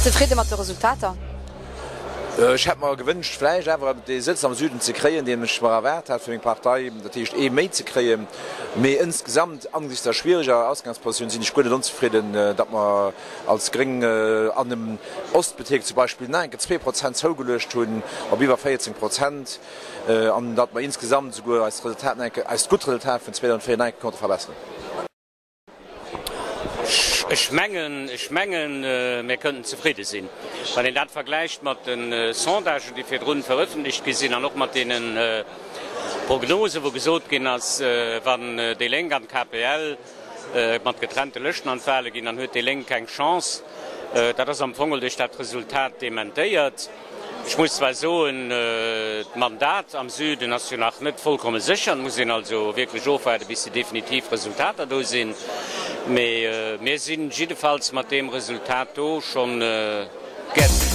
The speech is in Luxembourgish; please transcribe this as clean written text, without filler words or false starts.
Zefridde mat de Resultater? Ech hätt mer gewënscht, vläicht awer dee Sëtz am Süden ze kréien, deen ech mer erwaart hat fir meng Partei, dat heescht ee méi ze kréien. Mee insgesamt, angesichts der schwiereger Ausgangspositioun, sinn ech guer net onzefridden, datt mer als Gréng an dem Ostbezierk zum Beispill nach enke 2 Prozent zougeluecht hunn op iwwer 14 Prozent an datt mer insgesamt esouguer eist Resultat nach enke, eist gutt Resultat vun 2004 nach enke konnte verbesseren. Ech mengen, ech mengen, mir kënnten zefridde sinn. Wann een dat vergläicht mat de Sondagen, déi virdrun verëffentlecht gi sinn, an och mat deene Prognosen, wou gesot ginn ass, wann déi Lénk an d'KPL mat getrennte Lëschten an d'Wahle ginn, dann huet déi Lénk keng Chance. Dat ass am Fong duerch dat Resultat dementéiert. Ech muss zwar soen, d'Mandat am Süden ass jo nach net vollkomme sécher. Et muss een also wierklech ofwaarden, bis déi definitiv Resultater do sinn. Mee mir si jiddefalls mat deem Resultat do schonn gär zefridden.